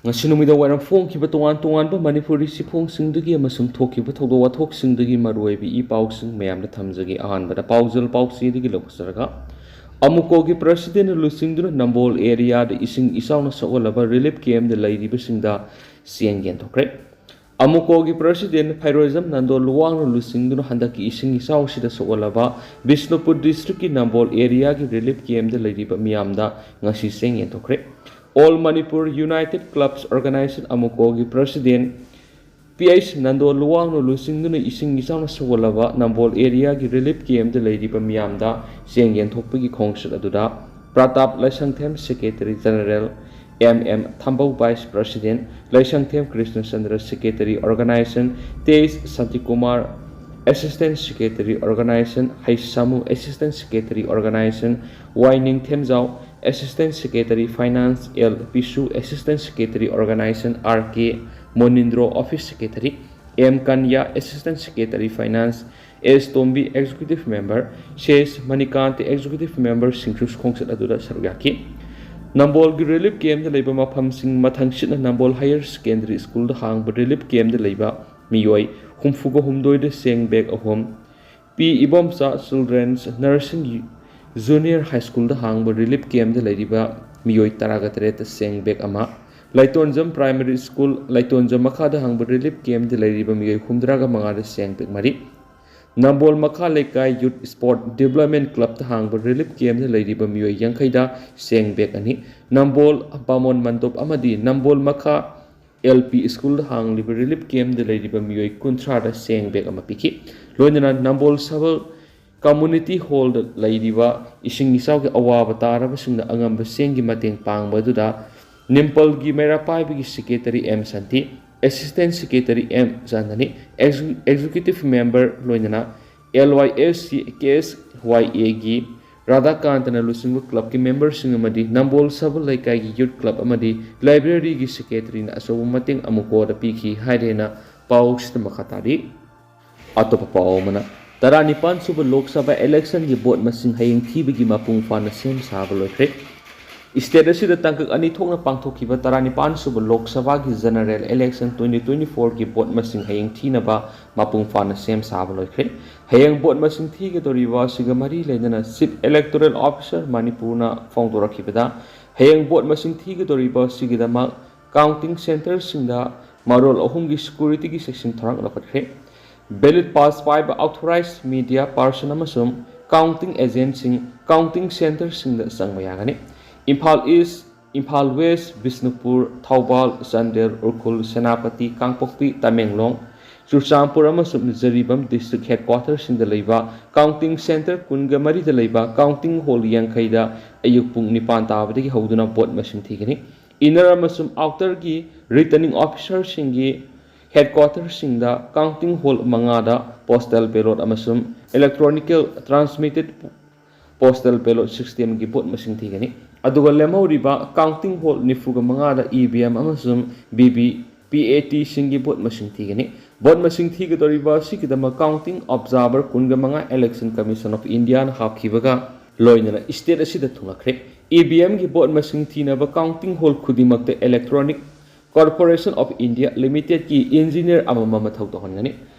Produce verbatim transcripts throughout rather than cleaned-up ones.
ꯉꯁꯤ ꯅꯨꯃꯤꯗꯥꯡ ꯋꯥꯏꯔꯝ ꯐꯣꯡꯈꯤꯕ ꯇꯣꯉꯥꯟ ꯇꯣꯉꯥꯟꯕ ꯃꯅꯤꯄꯨꯔꯤ ꯆꯦꯐꯣꯡꯁꯤꯡꯗꯒꯤ ꯑꯃꯁꯨꯡ ꯊꯣꯛꯈꯤꯕ ꯊꯧꯗꯣꯛ ꯋꯥꯊꯣꯛꯁꯤꯡꯗꯒꯤ ꯃꯔꯨꯑꯣꯏꯕ ꯏ ꯄꯥꯎꯁꯤꯡ ꯃꯌꯥꯝꯗ ꯊꯝꯖꯒꯦ꯫ ꯑꯍꯥꯟꯕꯗ ꯄꯥꯎꯖꯦꯜ ꯄꯥꯎꯆꯦꯗꯒꯤ ꯂꯧꯖꯔꯒ, ꯑꯃꯨꯀꯣꯒꯤ ꯄ꯭ꯔꯁꯤꯗꯦꯟꯅ ꯂꯨꯆꯤꯡꯗꯨꯅ ꯅꯝꯕꯣꯜ ꯑꯦꯔꯤꯌꯥꯗ ꯏꯁꯤꯡ ꯏꯆꯥꯎꯅ ꯁꯣꯛꯍꯜꯂꯕ ꯔꯤꯂꯤꯐ ꯀꯦꯝꯗ ꯂꯩꯔꯤꯕꯁꯤꯡꯗ ꯆꯦꯡ ꯌꯦꯟꯊꯣꯛꯈ꯭ꯔꯦ꯫ ꯑꯃꯨꯀꯣꯒꯤ ꯄ꯭ꯔꯁꯤꯗꯦꯟ ꯐꯩꯔꯣꯏꯖꯝ ꯅꯟꯗꯣ ꯂꯨꯋꯥꯡꯅ ꯂꯨꯆꯤꯡꯗꯨꯅ ꯍꯟꯗꯛꯀꯤ ꯏꯁꯤꯡ ꯏꯆꯥꯎꯁꯤꯗ ꯁꯣꯛꯍꯜꯂꯕ ꯕꯤꯁꯅꯨꯄꯨꯔ ꯗꯤꯁꯇ꯭ꯔꯤꯛꯀꯤ ꯅꯝꯕꯣꯜ ꯑꯦꯔꯤꯌꯥꯒꯤ ꯔꯤꯂꯤꯐ ꯀꯦꯝꯗ ꯂꯩꯔꯤꯕ ꯃꯤꯌꯥꯝꯗ ꯉꯁꯤ ꯆꯦꯡ ꯌꯦꯟꯊꯣꯛꯈ꯭ꯔꯦ꯫ All Manipur United Clubs Organization, ꯑꯃꯨꯀꯣꯒꯤ ꯄ꯭ꯔꯁꯤꯗꯦꯟ ꯄꯤ ꯑꯩꯆ ꯅꯟꯗꯣ ꯂꯨꯋꯥꯡꯅ ꯂꯨꯆꯤꯡꯗꯨꯅ ꯏꯁꯤꯡ ꯏꯆꯥꯎꯅ ꯁꯣꯛꯍꯜꯂꯕ ꯅꯝꯕꯣꯜ ꯑꯦꯔꯤꯌꯥꯒꯤ ꯔꯤꯂꯤꯐ ꯀꯦꯝꯗ ꯂꯩꯔꯤꯕ ꯃꯤꯌꯥꯝꯗ ꯆꯦꯡ ꯌꯦꯟꯊꯣꯛꯄꯒꯤ ꯈꯣꯡꯆꯠ ꯑꯗꯨꯗ Pratap Laishangthem, secretary general, M M Thambou, vice president, Laishangthem Krishnachandra, secretary organization, Tej Shantikumar, assistant secretary organization, Hais Samu, assistant secretary organization, Y Ningthemjao, assistant secretary finance, L Pishu, assistant secretary organization, R K Monindro, office secretary, M Kanya, assistant secretary finance, S Tombi, executive member, C S Manikanta, executive ꯃꯦꯝꯕꯔꯁꯤꯡꯁꯨ ꯈꯣꯡꯆꯠ ꯑꯗꯨꯗ ꯁꯔꯨꯛ ꯌꯥꯈꯤ꯫ ꯅꯝꯕꯣꯜꯒꯤ relief ꯀꯦꯝꯗ ꯂꯩꯕ ꯃꯐꯝꯁꯤꯡ ꯃꯊꯪꯁꯤꯠꯅ ꯅꯝꯕꯣꯜ higher secondary ꯁ꯭ꯀꯨꯜꯗ ꯍꯥꯡꯕ relief ꯀꯦꯝꯗ ꯂꯩꯕ ꯃꯤꯑꯣꯏ ꯍꯨꯝꯐꯨꯒ ꯍꯨꯝꯗꯣꯏꯗ ꯆꯦꯡ ꯕꯦꯒ ꯑꯍꯨꯝ, ꯄꯤ ꯏꯕꯣꯝꯆꯥ ꯆꯤꯜꯗ꯭ꯔꯦꯟꯁ ꯅꯔꯁꯤꯡ ꯖꯨꯅꯤꯌꯔ ꯍꯥꯏ ꯁ꯭ꯀꯨꯜꯗ ꯍꯥꯡꯕ ꯔꯤꯂꯤꯐ ꯀꯦꯝꯗ ꯂꯩꯔꯤꯕ ꯃꯤꯑꯣꯏ ꯇꯔꯥꯒ ꯇꯔꯦꯠꯇ ꯆꯦꯡ ꯕꯦꯒ ꯑꯃ, ꯂꯥꯏꯇꯣꯟꯖꯝ ꯄ꯭ꯔꯥꯏꯃꯔꯤ ꯁ꯭ꯀꯨꯜ, ꯂꯥꯏꯇꯣꯟꯖꯝ ꯃꯈꯥꯗ ꯍꯥꯡꯕ ꯔꯤꯂꯤꯐ ꯀꯦꯝꯗ ꯂꯩꯔꯤꯕ ꯃꯤꯑꯣꯏ ꯍꯨꯝꯗ꯭ꯔꯥꯒ ꯃꯉꯥꯗ ꯆꯦꯡ ꯕꯦꯒ ꯃꯔꯤ, ꯅꯝꯕꯣꯜ ꯃꯈꯥ ꯂꯩꯀꯥꯏ ꯌꯨꯠ ꯁ꯭ꯄꯣꯔꯠ ꯗꯤꯕ꯭ꯂꯞꯃꯦꯟ ꯀ꯭ꯂꯕꯇ ꯍꯥꯡꯕ ꯔꯤꯂꯤꯐ ꯀꯦꯝꯗ ꯂꯩꯔꯤꯕ ꯃꯤꯑꯣꯏ ꯌꯥꯡꯈꯩꯗ ꯆꯦꯡ ꯕꯦꯒ ꯑꯅꯤ, ꯅꯝꯕꯣꯜ ꯕꯥꯃꯣꯟ ꯃꯟꯗꯣꯞ ꯑꯃꯗꯤ ꯅꯝꯕꯣꯜ ꯃꯈꯥ ꯑꯦꯜ ꯄꯤ ꯁ꯭ꯀꯨꯜꯗ ꯍꯥꯡꯂꯤꯕ ꯔꯤꯂꯤꯐ ꯀꯦꯝꯗ ꯂꯩꯔꯤꯕ ꯃꯤꯑꯣꯏ ꯀꯨꯟꯊ꯭ꯔꯥꯗ ꯆꯦꯡ ꯕꯦꯒ ꯑꯃ ꯄꯤꯈꯤ꯫ ꯂꯣꯏꯅꯅ ꯅꯝꯕꯣꯜ ꯁꯕꯜ ꯀꯝꯃꯨꯅꯤꯇꯤ ꯍꯣꯜꯗ ꯂꯩꯔꯤꯕ ꯏꯁꯤꯡ ꯏꯆꯥꯎꯒꯤ ꯑꯋꯥꯕ ꯇꯥꯔꯕꯁꯤꯡꯗ ꯑꯉꯝꯕ ꯆꯦꯡꯒꯤ ꯃꯇꯦꯡ ꯄꯥꯡꯕ ꯑꯗꯨꯗ ꯅꯤꯝꯄꯜꯒꯤ ꯃꯩꯔꯥ ꯄꯥꯏꯕꯒꯤ secretary M Shanti, assistant secretary M Chandani, exe-, executive member ꯂꯣꯏꯅꯅ L Y S C K ꯑꯦꯁ ꯋꯥꯏ ꯑꯦꯒꯤ ꯔꯥꯙꯥꯀꯥꯟꯇꯅ ꯂꯨꯆꯤꯡꯕ ꯀ꯭ꯂꯕꯀꯤ ꯃꯦꯝꯕꯔꯁꯤꯡ ꯑꯃꯗꯤ ꯅꯝꯕꯣꯜ ꯁꯕꯜ ꯂꯩꯀꯥꯏꯒꯤ ꯌꯨꯠ ꯀ꯭ꯂꯕ ꯑꯃꯗꯤ ꯂꯥꯏꯕ꯭ꯔꯦꯔꯤꯒꯤ ꯁꯦꯀ꯭ꯔꯦꯇꯔꯤꯅ ꯑꯆꯧꯕ ꯃꯇꯦꯡ ꯑꯃꯨꯀꯣꯗ ꯄꯤꯈꯤ ꯍꯥꯏꯔꯦꯅ ꯄꯥꯎꯁꯤꯗ ꯃꯈꯥ ꯇꯥꯔꯤ꯫ ꯑꯇꯣꯞꯄ ꯄꯥꯎ ꯑꯃꯅ, ꯇꯔꯥꯅꯤꯄꯥꯟ ꯁꯨꯕ ꯂꯣꯛ ꯁꯚꯥ ꯏꯂꯦꯛꯁꯟꯒꯤ ꯚꯣꯠ ꯃꯁꯤꯡ ꯍꯌꯦꯡ ꯊꯤꯕꯒꯤ ꯃꯄꯨꯡ ꯐꯥꯅ ꯁꯦꯝ ꯁꯥꯕ ꯂꯣꯏꯈ꯭ꯔꯦ꯫ State ꯑꯁꯤꯗ ꯇꯥꯡꯀꯛ ꯑꯅꯤ ꯊꯣꯛꯅ ꯄꯥꯡꯊꯣꯛꯈꯤꯕ ꯇꯔꯥꯅꯤꯄꯥꯟ ꯁꯨꯕ ꯂꯣꯛ ꯁꯚꯥꯒꯤ General Election twenty twenty-four ꯒꯤ vote ꯃꯁꯤꯡ ꯍꯌꯦꯡ ꯊꯤꯅꯕ ꯃꯄꯨꯡ ꯐꯥꯅ ꯁꯦꯝ ꯁꯥꯕ ꯂꯣꯏꯈ꯭ꯔꯦ꯫ ꯍꯌꯦꯡ vote ꯃꯁꯤꯡ ꯊꯤꯒꯗꯧꯔꯤꯕ ꯑꯁꯤꯒ ꯃꯔꯤ ꯂꯩꯅꯅ Chief Electoral Officer ꯃꯅꯤꯄꯨꯔꯅ ꯐꯣꯡꯗꯣꯔꯛꯈꯤꯕꯗ, ꯍꯌꯦꯡ vote ꯃꯁꯤꯡ ꯊꯤꯒꯗꯧꯔꯤꯕ ꯑꯁꯤꯒꯤꯗꯃꯛ counting centreꯁꯤꯡꯗ ꯃꯔꯣꯜ ꯑꯍꯨꯝꯒꯤ securityꯒꯤ ꯆꯦꯛꯁꯤꯟ ꯊꯧꯔꯥꯡ ꯂꯧꯈꯠꯈ꯭ꯔꯦ꯫ Ballot pass ꯄꯥꯏꯕ authorized media person ꯑꯃꯁꯨꯡ counting agentꯁꯤꯡ counting centreꯁꯤꯡꯗ ꯆꯪꯕ ꯌꯥꯒꯅꯤ꯫ ꯏꯝꯐꯥꯜ East, ꯏꯝꯐꯥꯜ West, ꯕꯤꯁꯅꯨꯄꯨꯔ, ꯊꯧꯕꯥꯜ, ꯆꯥꯟꯗꯦꯜ, ꯎꯈ꯭ꯔꯨꯜ, ꯁꯦꯅꯥꯄꯇꯤ, ꯀꯥꯡꯄꯣꯛꯄꯤ, ꯇꯃꯦꯡꯂꯣꯡ, ꯆꯨꯔꯆꯥꯟꯄꯨꯔ ꯑꯃꯁꯨꯡ ꯖꯤꯔꯤꯕꯥꯝ district headquarterꯁꯤꯡꯗ ꯂꯩꯕ counting centre ꯀꯨꯟꯒ ꯃꯔꯤꯗ ꯂꯩꯕ counting hall ꯌꯥꯡꯈꯩꯗ ꯑꯌꯨꯛ ꯄꯨꯡ ꯅꯤꯄꯥꯟ ꯇꯥꯕꯗꯒꯤ ꯍꯧꯗꯨꯅ vote ꯃꯁꯤꯡ ꯊꯤꯒꯅꯤ꯫ Inner ꯑꯃꯁꯨꯡ outerꯒꯤ returning officerꯁꯤꯡꯒꯤ headquarterꯁꯤꯡꯗ counting hall ꯃꯉꯥꯗ postal ballot ꯑꯃꯁꯨꯡ electronical transmitted postal ballot systemꯒꯤ vote ꯃꯁꯤꯡ ꯊꯤꯒꯅꯤ꯫ ꯑꯗꯨꯒ ꯂꯦꯝꯍꯧꯔꯤꯕ counting hall ꯅꯤꯐꯨꯒ ꯃꯉꯥꯗ EVM ꯑꯃꯁꯨꯡ VVPATꯁꯤꯡꯒꯤ vote ꯃꯁꯤꯡ ꯊꯤꯒꯅꯤ꯫ Vote ꯃꯁꯤꯡ ꯊꯤꯒꯗꯧꯔꯤꯕ ꯑꯁꯤꯒꯤꯗꯃꯛ counting observer ꯀꯨꯟꯒ ꯃꯉꯥ Election Commission of Indiaꯅ ꯍꯥꯞꯈꯤꯕꯒ ꯂꯣꯏꯅꯅ state ꯑꯁꯤꯗ ꯊꯨꯡꯂꯈ꯭ꯔꯦ꯫ EVMꯒꯤ vote ꯃꯁꯤꯡ ꯊꯤꯅꯕ counting hall ꯈꯨꯗꯤꯡꯃꯛꯇ Electronic Corporation of India Limitedꯀꯤ engineer ꯑꯃꯃꯝ ꯃꯊꯧ ꯇꯧꯍꯟꯒꯅꯤ꯫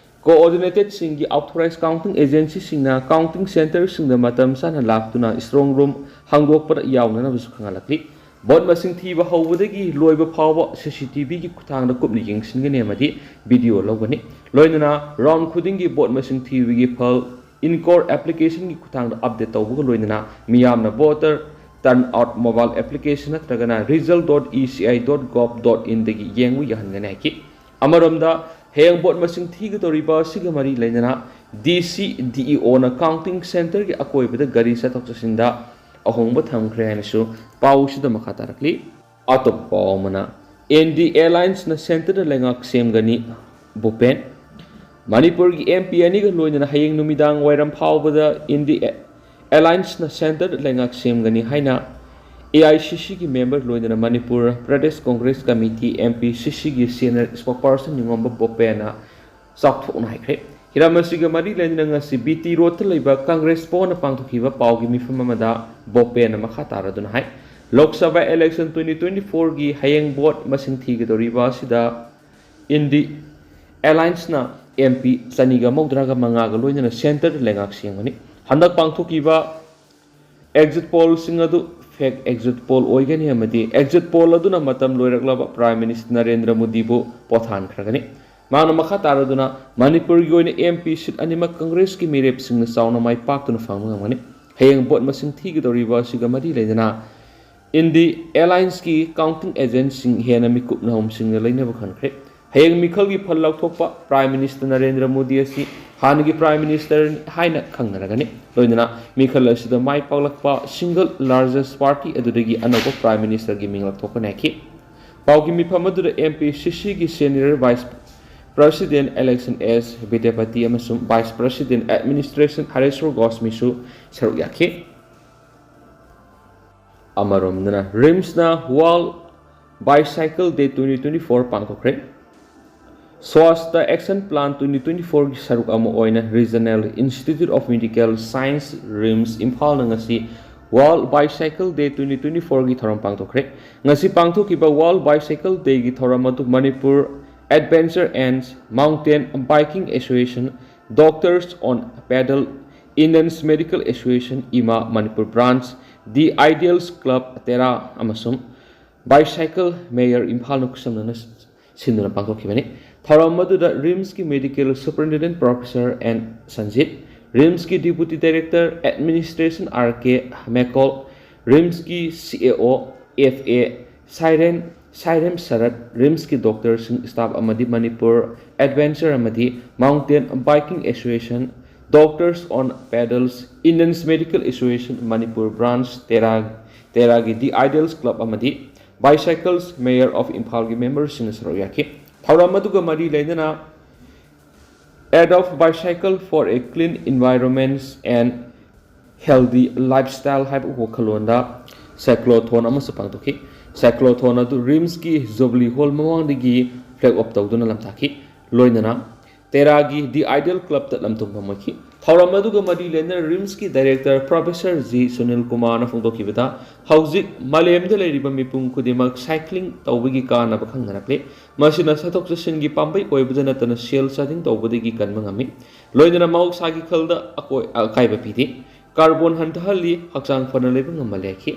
Coordinatedꯁꯤꯡꯒꯤ authorized counting agencyꯁꯤꯡꯅ counting centreꯁꯤꯡꯗ ꯃꯇꯝ ꯆꯥꯅ ꯂꯥꯛꯇꯨꯅ strong room ꯍꯥꯡꯗꯣꯛꯄꯗ ꯌꯥꯎꯅꯅꯕꯁꯨ ꯈꯪꯍꯜꯂꯛꯂꯤ꯫ Vote ꯃꯁꯤꯡ ꯊꯤꯕ ꯍꯧꯕꯗꯒꯤ ꯂꯣꯏꯕ ꯐꯥꯎꯕ CCTVꯒꯤ ꯈꯨꯠꯊꯥꯡꯗ ꯀꯨꯞꯅ ꯌꯦꯡꯁꯤꯟꯒꯅꯤ ꯑꯃꯗꯤ video ꯂꯧꯒꯅꯤ꯫ ꯂꯣꯏꯅꯅ round ꯈꯨꯗꯤꯡꯒꯤ vote ꯃꯁꯤꯡ ꯊꯤꯕꯒꯤ ꯐꯜ INCOR applicationꯒꯤ ꯈꯨꯠꯊꯥꯡꯗ update ꯇꯧꯕꯒ ꯂꯣꯏꯅꯅ ꯃꯤꯌꯥꯝꯅ voter turnout mobile application ꯅꯠꯇ꯭ꯔꯒꯅ result dot E C I dot gov dot inꯗꯒꯤ ꯌꯦꯡꯕ ꯌꯥꯍꯟꯒꯅꯤ ꯍꯥꯏꯈꯤ꯫ ꯑꯃꯔꯣꯝꯗ, ꯍꯌꯦꯡ vote ꯃꯁꯤꯡ ꯊꯤꯒꯗꯧꯔꯤꯕ ꯑꯁꯤꯒ ꯃꯔꯤ ꯂꯩꯅꯅ DC, DEOꯅ counting centreꯒꯤ ꯑꯀꯣꯏꯕꯗ ꯒꯥꯔꯤ ꯆꯠꯊꯣꯛ ꯆꯠꯁꯤꯟꯗ ꯑꯍꯣꯡꯕ ꯊꯝꯈ꯭ꯔꯦ ꯍꯥꯏꯅꯁꯨ ꯄꯥꯎꯁꯤꯗ ꯃꯈꯥ ꯇꯥꯔꯛꯂꯤ꯫ ꯑꯇꯣꯞꯄ ꯄꯥꯎ ꯑꯃꯅ, NDA Allianceꯅ centreꯗ ꯂꯩꯉꯥꯛ ꯁꯦꯝꯒꯅꯤ, ꯚꯨꯄꯦꯟ꯫ ꯃꯅꯤꯄꯨꯔꯒꯤ MP ꯑꯅꯤꯒ ꯂꯣꯏꯅꯅ ꯍꯌꯦꯡ ꯅꯨꯃꯤꯗꯥꯡ ꯋꯥꯏꯔꯝ ꯐꯥꯎꯕꯗ NDA Allianceꯅ centreꯗ ꯂꯩꯉꯥꯛ ꯁꯦꯝꯒꯅꯤ ꯍꯥꯏꯅ AICCꯒꯤ member ꯂꯣꯏꯅꯅ Manipur Pradesh Congress Committee, MPCCꯒꯤ senior spokesperson ꯅꯤꯉꯣꯝꯕ ꯚꯨꯄꯦꯟꯅ ꯆꯥꯎꯊꯣꯛꯅ ꯍꯥꯏꯈ꯭ꯔꯦ꯫ ꯍꯤꯔꯝ ꯑꯁꯤꯒ ꯃꯔꯤ ꯂꯩꯅꯅ ꯉꯁꯤ BT Roadꯇ ꯂꯩꯕ Congress Bhavanꯗ ꯄꯥꯡꯊꯣꯛꯈꯤꯕ ꯄꯥꯎꯒꯤ ꯃꯤꯐꯝ ꯑꯃꯗ ꯚꯨꯄꯦꯟꯅ ꯃꯈꯥ ꯇꯥꯔꯗꯨꯅ ꯍꯥꯏ, Lok Sabha election twenty twenty ꯐꯣꯔꯒꯤ ꯍꯌꯦꯡ ꯚꯣꯠ ꯃꯁꯤꯡ ꯊꯤꯒꯗꯧꯔꯤꯕ ꯑꯁꯤꯗ ꯏꯟꯗꯤ ꯑꯦꯂꯥꯏꯟꯁꯅ ꯑꯦꯝ ꯄꯤ ꯆꯅꯤꯒ ꯃꯧꯗ꯭ꯔꯥꯒ ꯃꯉꯥꯒ ꯂꯣꯏꯅꯅ ꯁꯦꯟꯇꯔꯗ ꯂꯩꯉꯥꯛ ꯁꯦꯝꯒꯅꯤ꯫ ꯍꯟꯗꯛ ꯄꯥꯡꯊꯣꯛꯈꯤꯕ ꯑꯦꯛꯖꯤꯠ ꯄꯣꯜꯁꯤꯡ ꯑꯗꯨ ꯐꯦꯛ ꯑꯦꯛꯖꯤꯠ ꯄꯣꯜ ꯑꯣꯏꯒꯅꯤ ꯑꯃꯗꯤ ꯑꯦꯛꯖꯤꯠ ꯄꯣꯜ ꯑꯗꯨꯅ ꯃꯇꯝ ꯂꯣꯏꯔꯛꯂꯕ ꯄ꯭ꯔꯥꯏꯝ ꯃꯤꯅꯤꯁꯇꯔ ꯅꯔꯦꯟꯗ꯭ꯔ ꯃꯣꯗꯤꯕꯨ ꯄꯣꯊꯥꯍꯟꯈ꯭ꯔꯒꯅꯤ꯫ ꯃꯥꯅ ꯃꯈꯥ ꯇꯥꯔꯗꯨꯅ ꯃꯅꯤꯄꯨꯔꯒꯤ ꯑꯣꯏꯅ ꯑꯦꯝ ꯄꯤ ꯁꯤꯠ ꯑꯅꯤꯃꯛ ꯀꯪꯒ꯭ꯔꯦꯁꯀꯤ ꯃꯤꯔꯦꯞꯁꯤꯡꯅ ꯆꯥꯎꯅ ꯃꯥꯏ ꯄꯥꯛꯇꯨꯅ ꯐꯪꯕ ꯉꯝꯒꯅꯤ꯫ ꯍꯌꯦꯡ ꯚꯣꯠ ꯃꯁꯤꯡ ꯊꯤꯒꯗꯧꯔꯤꯕ ꯑꯁꯤꯒ ꯃꯔꯤ ꯂꯩꯅꯅ ꯏꯟꯗꯤ ꯑꯦꯂꯥꯏꯟꯁꯀꯤ ꯀꯥꯎꯟꯇꯤꯡ ꯑꯦꯖꯦꯟꯠꯁꯤꯡ ꯍꯦꯟꯅ ꯃꯤꯀꯨꯞ ꯅꯍꯨꯝꯁꯤꯡꯅ ꯂꯩꯅꯕ ꯈꯟꯈ꯭ꯔꯦ꯫ ꯍꯌꯦꯡ ꯃꯤꯈꯜꯒꯤ ꯐꯜ ꯂꯥꯎꯊꯣꯛꯄ ꯄ꯭ꯔꯥꯏꯝ ꯃꯤꯅꯤꯁꯇꯔ ꯅꯔꯦꯟꯗ꯭ꯔ ꯃꯣꯗꯤ ꯑꯁꯤ ꯍꯥꯟꯅꯒꯤ ꯄ꯭ꯔꯥꯏꯝ ꯃꯤꯅꯤꯁꯇꯔ ꯍꯥꯏꯅ ꯈꯪꯅꯔꯒꯅꯤ꯫ ꯂꯣꯏꯅꯅ ꯃꯤꯈꯜ ꯑꯁꯤꯗ ꯃꯥꯏ ꯄꯥꯛꯂꯛꯄ ꯁꯤꯡꯒꯜ ꯂꯥꯔꯖꯦꯁ ꯄꯥꯔꯇꯤ ꯑꯗꯨꯗꯒꯤ ꯑꯅꯧꯕ ꯄ꯭ꯔꯥꯏꯝ ꯃꯤꯅꯤꯁꯇꯔꯒꯤ ꯃꯤꯡ ꯂꯥꯎꯊꯣꯛꯄ ꯅꯥꯏꯈꯤ꯫ ꯄꯥꯎꯒꯤ ꯃꯤꯐꯝ ꯑꯗꯨꯗ ꯑꯦꯝ ꯄꯤ ꯁꯤ ꯁꯤꯒꯤ senior vice president election S Bidyapati ꯑꯃꯁꯨꯡ ꯚꯥꯏꯁ ꯄ꯭ꯔꯁꯤꯗꯦꯟ ꯑꯦꯗꯃꯤꯅꯤꯁꯇ꯭ꯔꯦꯁꯟ ꯍꯔꯦꯁꯣꯔ ꯒꯣꯁꯃꯤꯁꯨ ꯁꯔꯨꯛ ꯌꯥꯈꯤ꯫ ꯑꯃꯔꯣꯝꯗꯅ ꯔꯤꯝꯁꯅ world bicycle day twenty twenty four ꯄꯥꯡꯊꯣꯛꯈ꯭ꯔꯦ꯫ Swasth action plan twenty twenty ꯐꯣꯔꯒꯤ ꯁꯔꯨꯛ ꯑꯃ ꯑꯣꯏꯅ regional institute of medical science, RIMS, ꯏꯝꯐꯥꯜꯅ ꯉꯁꯤ world bicycle day twenty twenty ꯐꯣꯔꯒꯤ ꯊꯧꯔꯝ ꯄꯥꯡꯊꯣꯛꯈ꯭ꯔꯦ꯫ ꯉꯁꯤ ꯄꯥꯡꯊꯣꯛꯈꯤꯕ ꯋꯥꯔꯜ ꯕꯥꯏꯁꯥꯏꯀꯜ ꯗꯦꯒꯤ ꯊꯧꯔꯝ ꯑꯗꯨ Manipur adventure and mountain biking association, doctors on pedal, Indians medical association, IMA Manipur branch, the ideals club ꯇꯦꯔꯥ ꯑꯃꯁꯨꯡ ꯕꯥꯏꯁꯥꯏꯀꯜ ꯃꯦꯌꯔ ꯏꯝꯐꯥꯜꯅ ꯈꯨꯠꯁꯝꯅꯅ ꯁꯤꯟꯗꯨꯅ ꯄꯥꯡꯊꯣꯛꯈꯤꯕꯅꯤ꯫ ꯊꯧꯔꯝ ꯑꯗꯨꯗ ꯔꯤꯝꯁꯀꯤ medical superintendent professor N Sanjit, ꯔꯤꯝꯁꯀꯤ deputy director administration R K Mekol, ꯔꯤꯝꯁꯀꯤ ꯁꯤ ꯑꯦ ꯑꯣ ꯑꯦꯐ ꯑꯦ ꯁꯥꯏꯔꯦꯟ, ꯁꯥꯏꯔꯦꯝ ꯁꯔꯠ, ꯔꯤꯝꯁꯀꯤ ꯗꯣꯛꯇꯔꯁꯤꯡ, ꯁ꯭ꯇꯥꯐ ꯑꯃꯗꯤ ꯃꯅꯤꯄꯨꯔ ꯑꯦꯗꯚꯦꯟꯆꯔ ꯑꯃꯗꯤ mountain biking association, doctors on pedals, Indians medical association Manipur branch Tera, ꯇꯦꯔꯥꯒꯤ ꯗꯤ ꯑꯥꯏꯗꯤꯌꯦꯜꯁ ꯀ꯭ꯂꯕ ꯑꯃꯗꯤ ꯕꯥꯏꯁꯥꯏꯀꯜꯁ ꯃꯦꯌꯔ ꯑꯣꯐ ꯏꯝꯐꯥꯜꯒꯤ ꯃꯦꯝꯕꯔꯁꯤꯡꯅ ꯁꯔꯨꯛ ꯌꯥꯈꯤ꯫ ꯊꯧꯔꯝ ꯑꯗꯨꯒ ꯃꯔꯤ ꯂꯩꯅꯅ Adopt Bicycle for a Clean Environment and Healthy Lifestyle ꯍꯥꯏꯕ ꯋꯥꯈꯜꯂꯣꯟꯗ ꯁꯥꯏꯀ꯭ꯂꯣꯊꯣꯟ ꯑꯃꯁꯨ ꯄꯥꯡꯊꯣꯛꯈꯤ꯫ ꯁꯥꯏꯀ꯭ꯂꯣꯊꯣꯟ ꯑꯗꯨ ꯔꯤꯝꯁꯀꯤ ꯖꯨꯕꯂꯤ ꯍꯣꯜ ꯃꯃꯥꯡꯗꯒꯤ ꯐ꯭ꯂꯦꯒ ꯑꯣꯐ ꯇꯧꯗꯨꯅ ꯂꯝꯇꯥꯛꯈꯤ꯫ ꯂꯣꯏꯅꯅ ꯇꯦꯔꯥꯒꯤ ꯗꯤ ꯑꯥꯏꯗꯤꯌꯦꯜ ꯀ꯭ꯂꯕꯇ ꯂꯝꯊꯣꯡꯐꯝ ꯑꯣꯏꯈꯤ꯫ ꯊꯧꯔꯝ ꯑꯗꯨꯒ ꯃꯔꯤ ꯂꯩꯅꯅ ꯔꯤꯝꯁꯀꯤ ꯗꯥꯏꯔꯦꯛꯇꯔ ꯄ꯭ꯔꯣꯐꯦꯁꯔ ꯖꯤ ꯁꯨꯅꯤꯜ ꯀꯨꯃꯥꯔꯅ ꯐꯣꯡꯗꯣꯛꯈꯤꯕꯗ, ꯍꯧꯖꯤꯛ ꯃꯥꯂꯦꯝꯗ ꯂꯩꯔꯤꯕ ꯃꯤꯄꯨꯝ ꯈꯨꯗꯤꯡꯃꯛ ꯁꯥꯏꯀ꯭ꯂꯤꯡ ꯇꯧꯕꯒꯤ ꯀꯥꯟꯅꯕ ꯈꯪꯅꯔꯛꯂꯤ꯫ ꯃꯁꯤꯅ ꯆꯠꯊꯣꯛ ꯆꯠꯁꯤꯟꯒꯤ ꯄꯥꯝꯕꯩ ꯑꯣꯏꯕꯗ ꯅꯠꯇꯅ ꯁꯦꯜ ꯆꯥꯗꯤꯡ ꯇꯧꯕꯗꯒꯤ ꯀꯟꯕ ꯉꯝꯃꯤ꯫ ꯂꯣꯏꯅꯅ ꯃꯍꯧꯁꯥꯒꯤ ꯈꯜꯗ ꯑꯀꯣꯏ-, ꯑꯀꯥꯏꯕ ꯄꯤꯗꯦ꯫ ꯀꯥꯔꯕꯣꯟ ꯍꯟꯊꯍꯜꯂꯤ, ꯍꯛꯆꯥꯡ ꯐꯅ ꯂꯩꯕ ꯉꯝꯍꯜꯂꯦ ꯍꯥꯏꯈꯤ꯫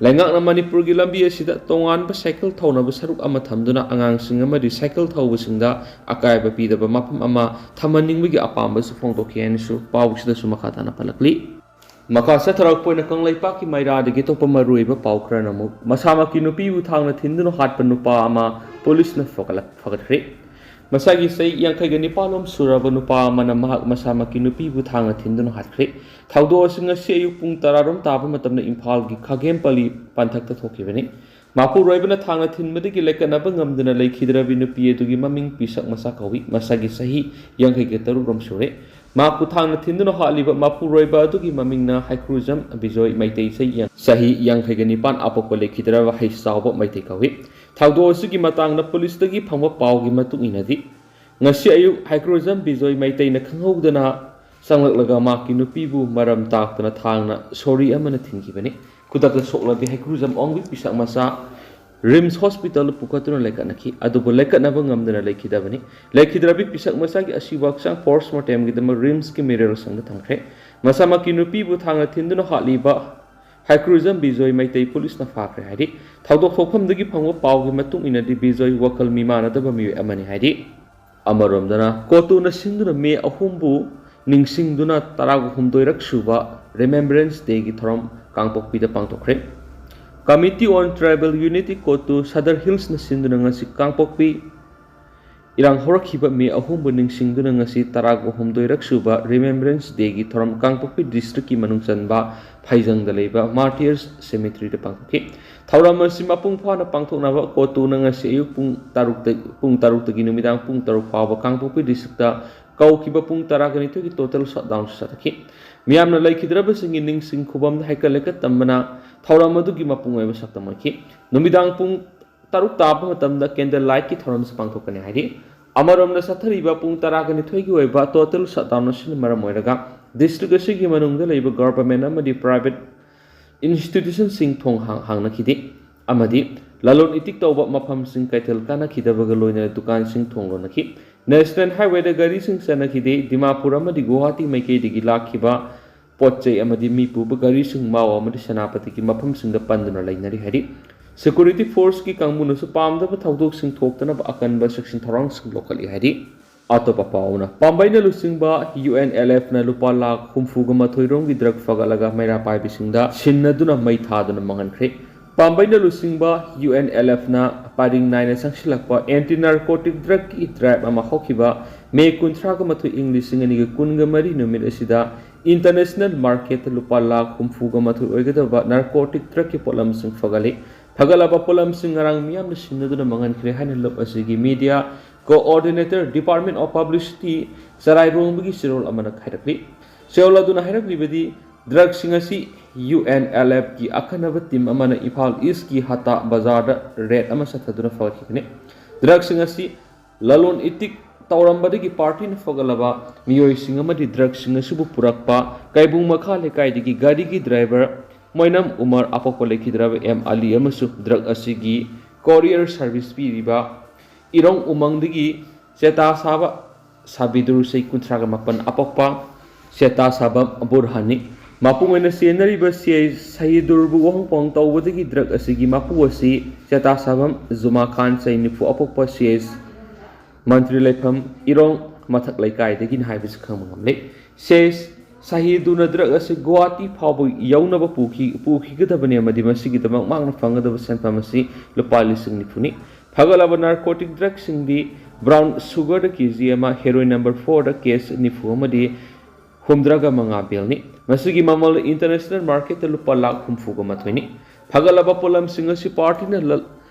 ꯂꯩꯉꯥꯛꯅ ꯃꯅꯤꯄꯨꯔꯒꯤ ꯂꯝꯕꯤ ꯑꯁꯤꯗ ꯇꯣꯉꯥꯟꯕ ꯁꯥꯏꯀꯜ ꯊꯧꯅꯕ ꯁꯔꯨꯛ ꯑꯃ ꯊꯝꯗꯨꯅ ꯑꯉꯥꯡꯁꯤꯡ ꯑꯃꯗꯤ ꯁꯥꯏꯀꯜ ꯊꯧꯕꯁꯤꯡꯗ ꯑꯀꯥꯏꯕ ꯄꯤꯗꯕ ꯃꯐꯝ ꯑꯃ ꯊꯝꯍꯟꯅꯤꯡꯕꯒꯤ ꯑꯄꯥꯝꯕꯁꯨ ꯐꯣꯡꯗꯣꯛꯈꯤ ꯍꯥꯏꯅꯁꯨ ꯄꯥꯎꯁꯤꯗꯁꯨ ꯃꯈꯥ ꯇꯥꯅ ꯄꯜꯂꯛꯂꯤ꯫ ꯃꯈꯥ ꯆꯠꯊꯔꯛꯄ ꯑꯣꯏꯅ ꯀꯪꯂꯩꯄꯥꯛꯀꯤ ꯃꯩꯔꯥꯗꯒꯤ ꯑꯇꯣꯞꯄ ꯃꯔꯨꯑꯣꯏꯕ ꯄꯥꯎ ꯈꯔꯅ ꯑꯃꯨꯛ, ꯃꯁꯥꯃꯛꯀꯤ ꯅꯨꯄꯤꯕꯨ ꯊꯥꯡꯅ ꯊꯤꯟꯗꯨꯅ ꯍꯥꯠꯄ ꯅꯨꯄꯥ ꯑꯃ ꯄꯨꯂꯤꯁꯅ ꯐꯒꯠꯂꯛ-, ꯐꯒꯠꯈ꯭ꯔꯦ꯫ ꯃꯁꯥꯒꯤ ꯆꯍꯤ ꯌꯥꯡꯈꯩꯒ ꯅꯤꯄꯥꯟ ꯂꯣꯝ ꯁꯨꯔꯕ ꯅꯨꯄꯥ ꯑꯃꯅ ꯃꯍꯥꯛ ꯃꯁꯥꯃꯛꯀꯤ ꯅꯨꯄꯤꯕꯨ ꯊꯥꯡꯅ ꯊꯤꯟꯗꯨꯅ ꯍꯥꯠꯈ꯭ꯔꯦ꯫ ꯊꯧꯗꯣꯛ ꯑꯁꯤ ꯉꯁꯤ ꯑꯌꯨꯛ ꯄꯨꯡ ꯇꯔꯥ ꯔꯣꯝ ꯇꯥꯕ ꯃꯇꯝꯗ ꯏꯝꯐꯥꯜꯒꯤ ꯈꯥꯒꯦꯝꯄꯜꯂꯤ ꯄꯟꯊꯛꯇ ꯊꯣꯛꯈꯤꯕꯅꯤ꯫ ꯃꯄꯨꯔꯣꯏꯕꯅ ꯊꯥꯡꯅ ꯊꯤꯟꯕꯗꯒꯤ ꯂꯩꯀꯠꯅꯕ ꯉꯝꯗꯅ ꯂꯩꯈꯤꯗ꯭ꯔꯕꯤ ꯅꯨꯄꯤ ꯑꯗꯨꯒꯤ ꯃꯃꯤꯡ ꯄꯤꯁꯛ ꯃꯁꯥ ꯀꯧꯏ꯫ ꯃꯁꯥꯒꯤ ꯆꯍꯤ ꯌꯥꯡꯈꯩꯒ ꯇꯔꯨꯛ ꯔꯣꯝ ꯁꯨꯔꯦ꯫ ꯃꯍꯥꯛꯄꯨ ꯊꯥꯡꯅ ꯊꯤꯟꯗꯨꯅ ꯍꯥꯠꯂꯤꯕ ꯃꯄꯨꯔꯣꯏꯕ ꯑꯗꯨꯒꯤ ꯃꯃꯤꯡꯅ ꯍꯩꯀ꯭ꯔꯨꯖꯝ ꯕꯤꯖꯣꯏ ꯃꯩꯇꯩ, ꯆꯍꯤ ꯌꯥꯡ-, ꯆꯍꯤ ꯌꯥꯡꯈꯩꯒ ꯅꯤꯄꯥꯟ, ꯑꯄꯣꯛꯄ ꯂꯩꯈꯤꯗ꯭ꯔꯕ ꯍꯩꯆꯥꯎꯕ ꯃꯩꯇꯩ ꯀꯧꯏ꯫ ꯊꯧꯗꯣꯛ ꯑꯁꯤꯒꯤ ꯃꯇꯥꯡꯗ ꯄꯨꯂꯤꯁꯇꯒꯤ ꯐꯪꯕ ꯄꯥꯎꯒꯤ ꯃꯇꯨꯡ ꯏꯟꯅꯗꯤ, ꯉꯁꯤ ꯑꯌꯨꯛ ꯍꯩꯀ꯭ꯔꯨꯖꯝ ꯕꯤꯖꯣꯏ ꯃꯩꯇꯩꯅ ꯈꯪꯍꯧꯗꯅ ꯆꯪꯂꯛꯂꯒ ꯃꯍꯥꯛꯀꯤ ꯅꯨꯄꯤꯕꯨ ꯃꯔꯝ ꯇꯥꯛꯇꯅ ꯊꯥꯡꯅ ꯁꯣꯔꯤ ꯑꯃꯅ ꯊꯤꯟꯈꯤꯕꯅꯤ꯫ ꯈꯨꯗꯛꯇ ꯁꯣꯛꯂꯕꯤ ꯍꯩꯀ꯭ꯔꯨꯖꯝ ꯑꯣꯡꯕꯤ ꯄꯤꯁꯛ ꯃꯆꯥ ꯔꯤꯝꯁ ꯍꯣꯁꯄꯤꯇꯥꯜꯗ ꯄꯨꯈꯠꯇꯨꯅ ꯂꯩꯈꯠꯅꯈꯤ, ꯑꯗꯨꯕꯨ ꯂꯩꯈꯠꯅꯕ ꯉꯝꯗꯅ ꯂꯩꯈꯤꯗꯕꯅꯤ꯫ ꯂꯩꯈꯤꯗ꯭ꯔꯕꯤ ꯄꯤꯁꯛ ꯃꯆꯥꯒꯤ ꯑꯁꯤꯕ ꯍꯛꯆꯥꯡ ꯄꯣꯁꯃꯣꯔꯇꯦꯝꯒꯤꯗꯃꯛ ꯔꯤꯝꯁꯀꯤ ꯃꯤꯔꯦꯜ ꯁꯪꯗ ꯊꯝꯈ꯭ꯔꯦ꯫ ꯃꯁꯥꯃꯛꯀꯤ ꯅꯨꯄꯤꯕꯨ ꯊꯥꯡꯅ ꯊꯤꯟꯗꯨꯅ ꯍꯥꯠꯂꯤꯕ ꯍꯩꯀ꯭ꯔꯨꯖꯝ ꯕꯤꯖꯣꯏ ꯃꯩꯇꯩ ꯄꯨꯂꯤꯁꯅ ꯐꯥꯈ꯭ꯔꯦ ꯍꯥꯏꯔꯤ꯫ ꯊꯧꯗꯣꯛ ꯊꯣꯛꯐꯝꯗꯒꯤ ꯐꯪꯕ ꯄꯥꯎꯒꯤ ꯃꯇꯨꯡ ꯏꯟꯅꯗꯤ, ꯕꯤꯖꯣꯏ ꯋꯥꯈꯜ ꯃꯤꯃꯥꯟꯅꯗꯕ ꯃꯤꯑꯣꯏ ꯑꯃꯅꯤ ꯍꯥꯏꯔꯤ꯫ ꯑꯃꯔꯣꯝꯗꯅ, ꯀꯣꯇꯨꯅ ꯁꯤꯟꯗꯨꯅ ꯃꯦ ꯑꯍꯨꯝꯕꯨ ꯅꯤꯡꯁꯤꯡꯗꯨꯅ ꯇꯔꯥꯍꯨꯝꯗꯣꯏꯔꯛ ꯁꯨꯕ ꯔꯤꯃꯦꯝꯕ꯭ꯔꯦꯟꯁ ꯗꯦꯒꯤ ꯊꯧꯔꯝ ꯀꯥꯡꯄꯣꯛꯄꯤꯗ ꯄꯥꯡꯊꯣꯛꯈ꯭ꯔꯦ꯫ Committee on Tribal Unity, ꯀꯣꯇꯨ, Sadar ꯍꯤꯜꯁꯅ ꯁꯤꯟꯗꯨꯅ ꯉꯁꯤ ꯀꯥꯡꯄꯣꯛꯄꯤ ꯏꯔꯥꯡ ꯍꯧꯔꯛꯈꯤꯕ ꯃꯦ ꯑꯍꯨꯝꯕꯨ ꯅꯤꯡꯁꯤꯡꯗꯨꯅ ꯉꯁꯤ ꯇꯔꯥꯍꯨꯝꯗꯣꯏꯔꯛ ꯁꯨꯕ ꯔꯤꯃꯦꯝꯕ꯭ꯔꯦꯟꯁ ꯗꯦꯒꯤ ꯊꯧꯔꯝ ꯀꯥꯡꯄꯣꯛꯄꯤ ꯗꯤꯁꯇ꯭ꯔꯤꯛꯀꯤ ꯃꯅꯨꯡ ꯆꯟꯕ ꯐꯩꯖꯪꯗ ꯂꯩꯕ ꯃꯥꯔꯇꯤꯌꯔꯁ ꯁꯦꯃꯤꯇ꯭ꯔꯤꯗ ꯄꯥꯡꯊꯣꯛꯈꯤ꯫ ꯊꯧꯔꯝ ꯑꯁꯤ ꯃꯄꯨꯡ ꯐꯥꯅ ꯄꯥꯡꯊꯣꯛꯅꯕ ꯀꯣꯇꯨꯅ ꯉꯁꯤ ꯑꯌꯨꯛ ꯄꯨꯡ ꯇꯔꯨꯛꯇ, ꯄꯨꯡ ꯇꯔꯨꯛꯇꯒꯤ ꯅꯨꯃꯤꯗꯥꯡ ꯄꯨꯡ ꯇꯔꯨꯛ ꯐꯥꯎꯕ ꯀꯥꯡꯄꯣꯛꯄꯤ ꯗꯤꯁꯇ꯭ꯔꯤꯛꯇ ꯀꯧꯈꯤꯕ ꯄꯨꯡ ꯇꯔꯥꯒ ꯅꯤꯊꯣꯏꯒꯤ ꯇꯣꯇꯦꯜ ꯁꯠꯗꯥꯎꯟꯁꯨ ꯆꯠꯊꯈꯤ꯫ ꯃꯤꯌꯥꯝꯅ ꯂꯩꯈꯤꯗ꯭ꯔꯕꯁꯤꯡꯒꯤ ꯅꯤꯡꯁꯤꯡ ꯈꯨꯕꯝꯗ ꯍꯩꯀꯠ ꯂꯩꯀꯠ ꯇꯝꯕꯅ ꯊꯧꯔꯝ ꯑꯗꯨꯒꯤ ꯃꯄꯨꯡ ꯑꯣꯏꯕ ꯁꯛꯇꯝ ꯑꯣꯏꯈꯤ꯫ ꯅꯨꯃꯤꯗꯥꯡ ꯄꯨꯡ ꯇꯔꯨꯛ ꯇꯥꯕ ꯃꯇꯝꯗ ꯀꯦꯟꯗꯜ ꯂꯥꯏꯠꯀꯤ ꯊꯧꯔꯝꯁꯨ ꯄꯥꯡꯊꯣꯛꯀꯅꯤ ꯍꯥꯏꯔꯤ꯫ ꯑꯃꯔꯣꯝꯗ, ꯆꯠꯊꯔꯤꯕ ꯄꯨꯡ ꯇꯔꯥꯒ ꯅꯤꯊꯣꯏꯒꯤ ꯑꯣꯏꯕ total shutdown ꯑꯁꯤꯅ ꯃꯔꯝ ꯑꯣꯏꯔꯒ district ꯑꯁꯤꯒꯤ ꯃꯅꯨꯡꯗ ꯂꯩꯕ government ꯑꯃꯗꯤ private institutionꯁꯤꯡ ꯊꯣꯡ ꯍꯥꯡ-, ꯍꯥꯡꯅꯈꯤꯗꯦ ꯑꯃꯗꯤ ꯂꯂꯣꯟ ꯏꯇꯤꯛ ꯇꯧꯕ ꯃꯐꯝꯁꯤꯡ ꯀꯩꯊꯦꯜ ꯀꯥꯅꯈꯤꯗꯕꯒ ꯂꯣꯏꯅꯅ ꯗꯨꯀꯥꯟꯁꯤꯡ ꯊꯣꯡ ꯂꯣꯟꯅꯈꯤ꯫ National Highwayꯗ ꯒꯥꯔꯤꯁꯤꯡ ꯆꯠꯅꯈꯤꯗꯦ꯫ ꯗꯤꯃꯥꯄꯨꯔ ꯑꯃꯗꯤ ꯒꯨꯋꯥꯍꯥꯇꯤ ꯃꯥꯏꯀꯩꯗꯒꯤ ꯂꯥꯛꯈꯤꯕ ꯄꯣꯠ ꯆꯩ ꯑꯃꯗꯤ ꯃꯤ ꯄꯨꯕ ꯒꯥꯔꯤꯁꯤꯡ ꯃꯥꯎ ꯑꯃꯗꯤ ꯁꯦꯅꯥꯄꯇꯤꯒꯤ ꯃꯐꯝꯁꯤꯡꯗ ꯄꯟꯗꯨꯅ ꯂꯩꯅꯔꯤ ꯍꯥꯏꯔꯤ꯫ Security forceꯀꯤ ꯀꯥꯡꯕꯨꯅꯁꯨ ꯄꯥꯝꯗꯕ ꯊꯧꯗꯣꯛꯁꯤꯡ ꯊꯣꯛꯇꯅꯕ ꯑꯀꯟꯕ ꯆꯦꯛꯁꯤꯟ ꯊꯧꯔꯥꯡꯁꯤꯡ ꯂꯧꯈꯠꯂꯤ ꯍꯥꯏꯔꯤ꯫ ꯑꯇꯣꯞꯄ ꯄꯥꯎꯅ, ꯄꯥꯝꯕꯩꯅ ꯂꯨꯆꯤꯡꯕ UNLFꯅ ꯂꯨꯄꯥ ꯂꯥꯈ ꯍꯨꯝꯐꯨꯒ ꯃꯥꯊꯣꯏ ꯔꯣꯝꯒꯤ drug ꯐꯒꯠꯂꯒ ꯃꯩꯔꯥ ꯄꯥꯏꯕꯤꯁꯤꯡꯗ ꯁꯤꯟꯅꯗꯨꯅ ꯃꯩ ꯊꯥꯗꯨꯅ ꯃꯥꯡꯍꯟꯈ꯭ꯔꯦ꯫ ꯄꯥꯝꯕꯩꯅ ꯂꯨꯆꯤꯡꯕ UNLFꯅ ꯄꯔꯤꯡ ꯅꯥꯏꯅ ꯆꯪꯁꯤꯜꯂꯛꯄ anti narcotic drugꯀꯤ drive ꯑꯃ ꯍꯧꯈꯤꯕ ꯃꯦ ꯀꯨꯟꯊ꯭ꯔꯥꯒ ꯃꯥꯊꯣꯏ, ꯏꯪ ꯂꯤꯁꯤꯡ ꯑꯅꯤꯒ ꯀꯨꯟꯒ ꯃꯔꯤ ꯅꯨꯃꯤꯠ ꯑꯁꯤꯗ international marketꯇ ꯂꯨꯄꯥ ꯂꯥꯈ ꯍꯨꯝꯐꯨꯒ ꯃꯥꯊꯣꯏ ꯑꯣꯏꯒꯗꯕ narcotic drugꯀꯤ ꯄꯣꯠꯂꯝꯁꯤꯡ ꯐꯒꯠꯂꯤ꯫ ꯐꯒꯠꯂꯕ ꯄꯣꯠꯂꯝꯁꯤꯡ ꯉꯔꯥꯡ ꯃꯤꯌꯥꯝꯅ ꯁꯤꯟꯅꯗꯨꯅ ꯃꯥꯡꯍꯟꯈ꯭ꯔꯦ ꯍꯥꯏꯅ ꯂꯨꯞ ꯑꯁꯤꯒꯤ media coordinator, Department of Publicity, ꯆꯔꯥꯏꯔꯣꯡꯕꯒꯤ ꯆꯦꯔꯣꯜ ꯑꯃꯅ ꯍꯥꯏꯔꯛꯂꯤ꯫ ꯆꯦꯔꯣꯜ ꯑꯗꯨꯅ ꯍꯥꯏꯔꯛꯂꯤꯕꯗꯤ, drugꯁꯤꯡ ꯑꯁꯤ UNLFꯀꯤ ꯑꯈꯟꯅꯕ team ꯑꯃꯅ ꯏꯝꯐꯥꯜ Eastꯀꯤ ꯍꯇꯥ ꯕꯖꯥꯔꯗ raid ꯑꯃ ꯆꯠꯊꯗꯨꯅ ꯐꯒꯠꯈꯤꯕꯅꯤ꯫ Drugꯁꯤꯡ ꯑꯁꯤ ꯂꯂꯣꯟ ꯏꯇꯤꯛ ꯇꯧꯔꯝꯕꯗꯒꯤ partyꯅ ꯐꯒꯠꯂꯕ ꯃꯤꯑꯣꯏꯁꯤꯡ ꯑꯃꯗꯤ drugꯁꯤꯡ ꯑꯁꯤꯕꯨ ꯄꯨꯔꯛꯄ ꯀꯩꯕꯨꯡ ꯃꯈꯥ ꯂꯩꯀꯥꯏꯗꯒꯤ ꯒꯥꯔꯤꯒꯤ driver ꯃꯣꯏꯅꯝ ꯎꯃꯔ, ꯑꯄꯣꯛꯄ ꯂꯩꯈꯤꯗ꯭ꯔꯕ ꯑꯦꯝ ꯑꯂꯤ ꯑꯃꯁꯨꯡ drug ꯑꯁꯤꯒꯤ courier service ꯄꯤꯔꯤꯕ ꯏꯔꯣꯡ ꯎꯃꯪꯗꯒꯤ ꯆꯦꯇꯥ ꯁꯥꯕ ꯁꯥꯕꯤꯗꯨꯔ, ꯆꯍꯤ ꯀꯨꯟꯊ꯭ꯔꯥꯒ ꯃꯥꯄꯟ, ꯑꯄꯣꯛꯄ ꯆꯦꯇꯥ ꯁꯥꯕ ꯕꯨꯔꯍꯥꯟꯅꯤ꯫ ꯃꯄꯨꯡ ꯑꯣꯏꯅ ꯆꯦꯟꯅꯔꯤꯕ ꯁꯤ ꯑꯥꯏ ꯁꯍꯤꯗꯨꯔꯕꯨ ꯋꯥꯍꯪ ꯄꯥꯎꯍꯪ ꯇꯧꯕꯗꯒꯤ drug ꯑꯁꯤꯒꯤ ꯃꯄꯨ ꯑꯁꯤ ꯆꯦꯇꯥ ꯁꯥꯕꯝ ꯖꯨꯃꯥ ꯈꯥꯟ, ꯆꯍꯤ ꯅꯤꯐꯨ, ꯑꯄꯣꯛꯄ ꯁꯤ ꯑꯥꯏ ꯃꯟꯇ꯭ꯔꯤ ꯂꯩꯐꯝ ꯏꯔꯣꯡ ꯃꯊꯛ ꯂꯩꯀꯥꯏꯗꯒꯤꯅꯤ ꯍꯥꯏꯕꯁꯤ ꯈꯪꯕ ꯉꯝꯂꯦ꯫ ꯁꯤ ꯑꯥꯏ ꯁꯍꯤꯗꯨꯅ drug ꯑꯁꯤ ꯒꯨꯋꯥꯍꯥꯇꯤ ꯐꯥꯎꯕ ꯌꯧꯅꯕ ꯄꯨꯈꯤ-, ꯄꯨꯈꯤꯒꯗꯕꯅꯤ ꯑꯃꯗꯤ ꯃꯁꯤꯒꯤꯗꯃꯛ ꯃꯍꯥꯛꯅ ꯐꯪꯒꯗꯕ ꯁꯦꯟꯐꯝ ꯑꯁꯤ ꯂꯨꯄꯥ ꯂꯤꯁꯤꯡ ꯅꯤꯐꯨꯅꯤ꯫ ꯐꯒꯠꯂꯕ narcotic drugꯁꯤꯡꯗꯤ brown sugarꯗ KG ꯑꯃ, heroin number fourꯗ case ꯅꯤꯐꯨ ꯑꯃꯗꯤ ꯍꯨꯝꯗ꯭ꯔꯥꯒ ꯃꯉꯥ bailꯅꯤ꯫ ꯃꯁꯤꯒꯤ ꯃꯃꯜ international marketꯇ ꯂꯨꯄꯥ ꯂꯥꯈ ꯍꯨꯝꯐꯨꯒ ꯃꯥꯊꯣꯏꯅꯤ꯫ ꯐꯒꯠꯂꯕ ꯄꯣꯠꯂꯝꯁꯤꯡ ꯑꯁꯤ partyꯅ ꯂ-,